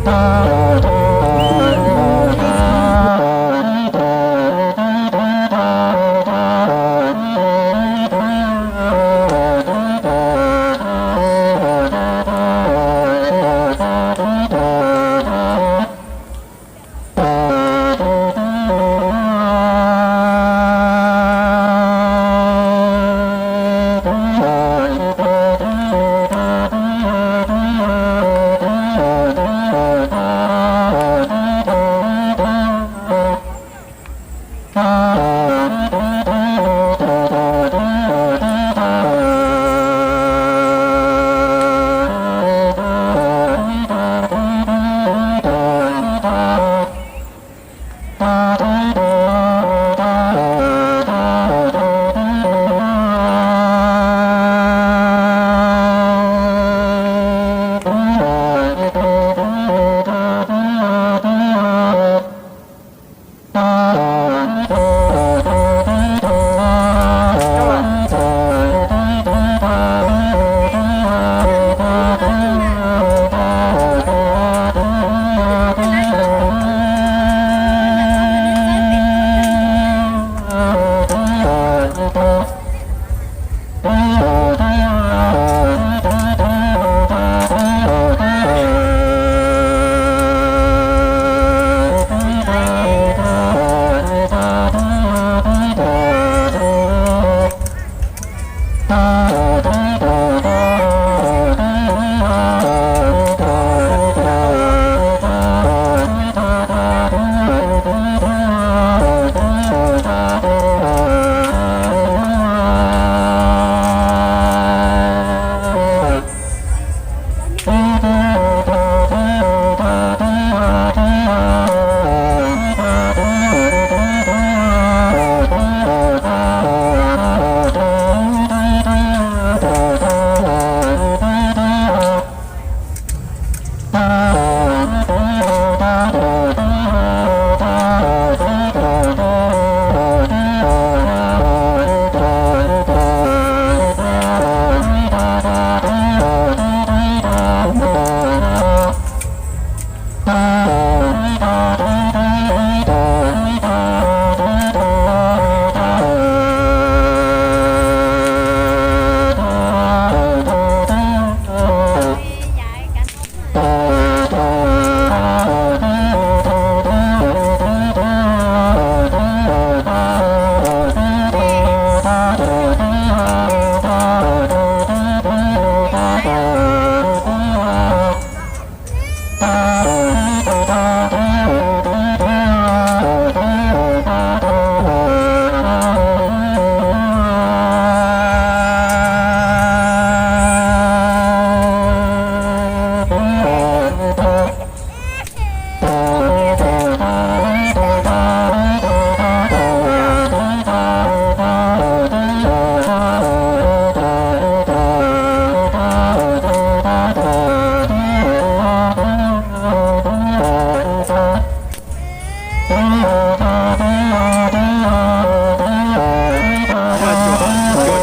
Cov,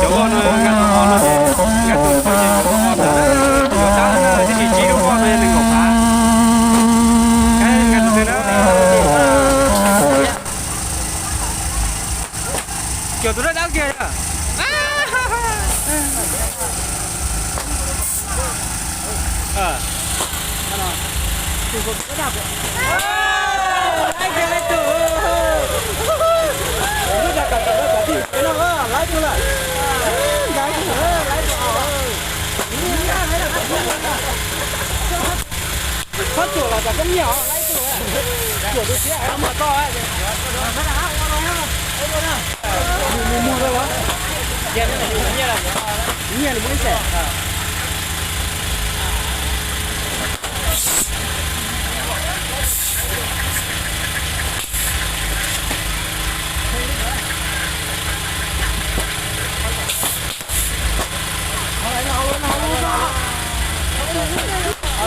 cov voj no nkag tau hov no ces nkag tau hov ces yuav dab, yuav dab na, thiaj li tsib lub voj no yog nees nkaum phav. Nkag tus twg na? Cov tus dab dab kiag. Txhob cuam los cov poj niam os, cuam tus thiab. Nws muag rau los? Nyiaj nws muaj ib xees.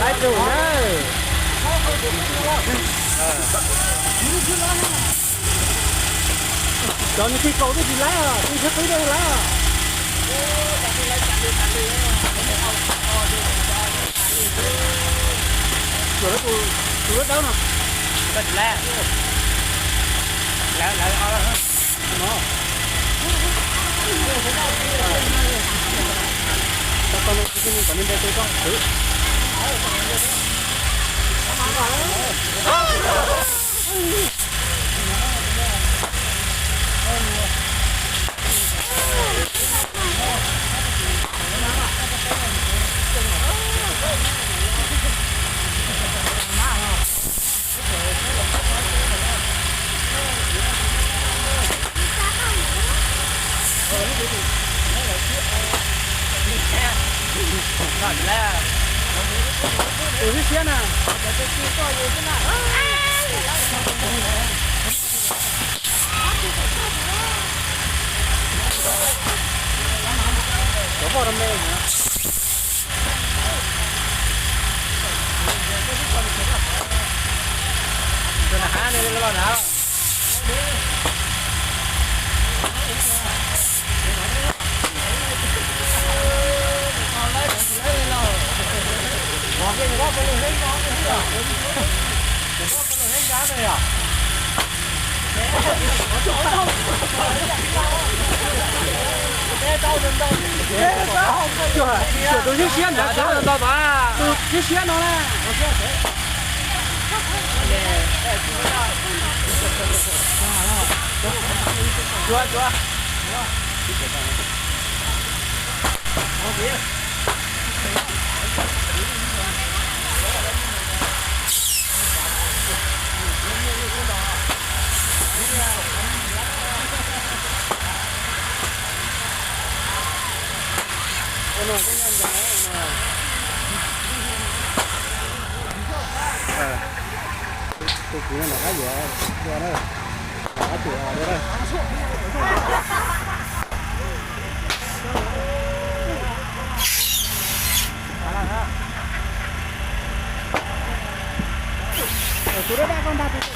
Laib tus na. Cov nws tig kaus twb tsis laib os, tig thiab qwb twb laib os. Tus, tus dawb dawb no. Lawv, lawv, lawv, no. Tau, tau, no, kom li npe tus tso. Tus siab siab na. Cov voj rau me. Tus na hab ne los na. Tus siab siab ntawd, tus siab siab no na. Tsuav, tsuav. Tus kwv no nram qab yuav dua na, nram qab tsuas dua na. Tus dab dab koj ntag tus.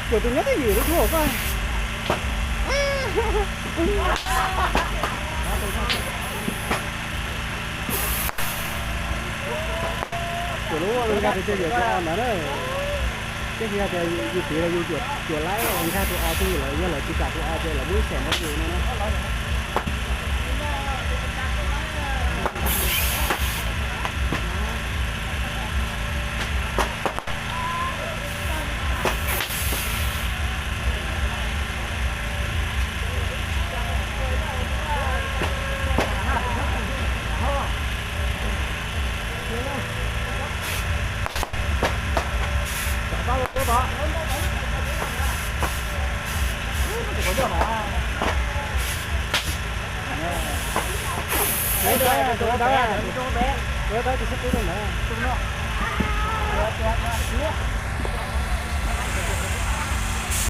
Cuam tus nyob twj ywm lub tub hauv koj. Cuam lub nkag tus coj yuam cov ntawd na. Tib si hais tias yus piv los yus cuam laib nkag tus o twg lawm, yog lawv tsis kam tus o ces lawv muab ib xees rau yus no na.